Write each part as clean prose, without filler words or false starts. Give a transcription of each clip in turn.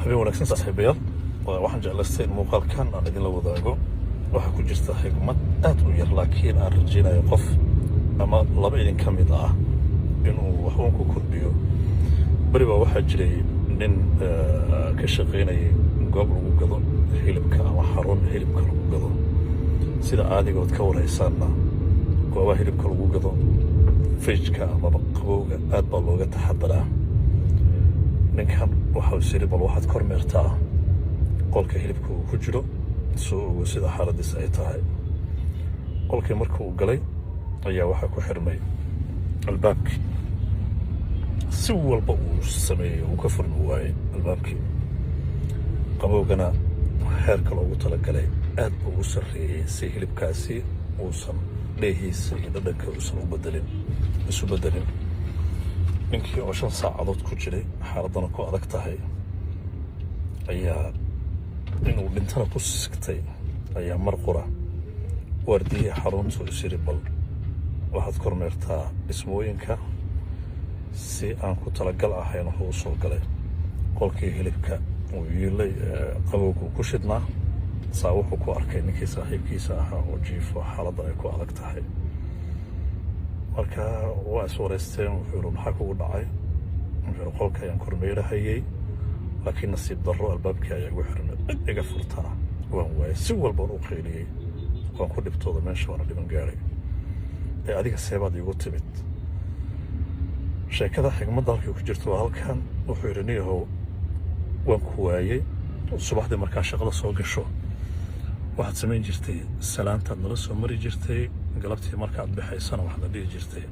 Habeen wanaagsan, saaxiibayaal. Waxaan jeclaystay in muuqaalkan aan idinla wadaago. Waxaa ku jirta xigmad aad u yar, laakiin aan rajaynayo qof ama laba idin ka mid ah inuu wax uun ku kordhiyo. Beri baa waxaa jiray nin ka shaqaynayay goob lagu gado hilibka ama xarun hilibka lagu gado. Sida caadigood ka warhaysaanna, goobaha hilibka lagu gado fridge-ka amaba qabowga aad baa looga taxadaraa. Ninkan waxa uu siri, bal waxaad kormeertaa qolka hilibka uu ku jiro, soo ogo sida xaaladiisa ay tahay. Qolkii marka uu galay ayaa waxaa ku xirmay albaabkii. Si walba uu sameeyey uu ka furmi waayey albaabkii. Qabowgana heerka loogu talagalay aad buu ugu sarreeyey, si hilibkaasi uusan dheehiisa iyo dhadhanka uusan u bedelin, isu bedelin. Ninkii oo 5 saacadood ku jiray, xaaladdana ku adag tahay, ayaa inuu dhintana ku sigtay, ayaa mar qura waardiyihii xaruntu is yiri, bal waxaad kormeertaa dhismooyinka. Si aan ku talagal ahayn wuxuu u soo galay qolkii hilibka uu yiilay, qabowga uu ku shidhnaa. Saa wuxuu ku arkay ninkii saaxiibkiisa ahaa oo jiifo, xaaladda ay ku adag tahay. Marka waa is wareysteen. Wuxuu yidhi, "Maxaa kugu dhacay?" Wuxuu yidhi, "Qolka ayaan kormeerahayay, laakiin nasiib darro albaabkii ayaa igu xirmay, cid iga furtana waan waayay. Si walbaan u qayliyey, waan ku dhibtooda meesha, waana dhiban gaaray. Ee adiga seebaad iigu timid?" Sheekada xigmadda halkay ku jirto waa halkan. Wuxuu yidhi, "Niyahow, waan ku waayey. Subaxdii markaa shaqada soo gasho waxaad samayn jirtay salaantaad nala soo mari jirtay. Galabtii markaad baxaysana waxaad na dhihi jirtay,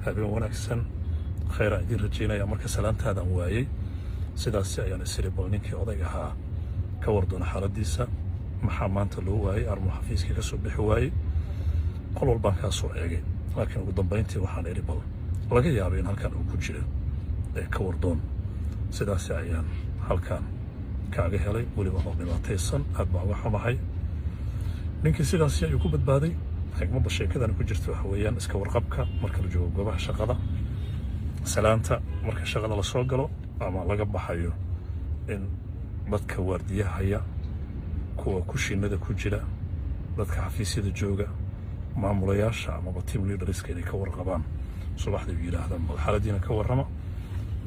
'Habeen wanaagsan, khayraan idiin rajaynaya.' Marka salaantaadaan waayey, sidaasi ayaan isiri, bal ninkii odayg ahaa ka war doona xaaladiisa. Maxaa maanta loo waayey? Armuu xafiiskii ka soo bixi waayey? Qol walbaan kaa soo eegay, laakiin ugu dambayntii waxaan idhi, bal laga yaabay in halkan uu ku jiro ee ka wardoon. Sidaasi ayaan halkan kaaga helay, weliba oo dhibaataysan. Aad baan uga xumahay." Ninkii sidaasi ayuu ku badbaaday. Xigmadda sheekadan ku jirta waxa weeyaan iska warqabka marka la joogo goobaha shaqada, salaanta marka shaqada la soo galo ama laga baxayo, in dadka waardiyaha haya, kuwa kushiinada ku jira, dadka xafiisyada jooga, maamulayaasha amaba team leaders-ka inay ka warqabaan subaxdii u yidhaahdaan, bal xaaladiina ka warrama,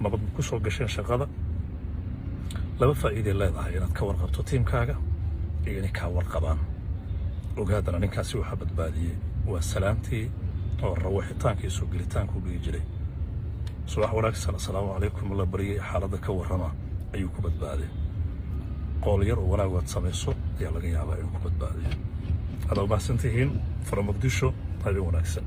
nabad ma ku soo gasheen shaqada? Laba faa'iiday leedahay inaad ka warqabto tiimkaaga iyo inay kaa warqabaan. Ogaadana, ninkaasi waxaa badbaadiyey waa salaantii oo rawaxitaanka iyo soo gelitaanka u dhihi jiray, "Subax wanaagsan, assalaamu calaykum," la baryay, xaaladda ka warrama, ayuu ku badbaaday. Qool yar oo wanaag waad samayso ayaa laga yaabaa inuu ku badbaadiyo. Adaa umahadsan tihiin. From Muqdisho, habeen wanaagsan.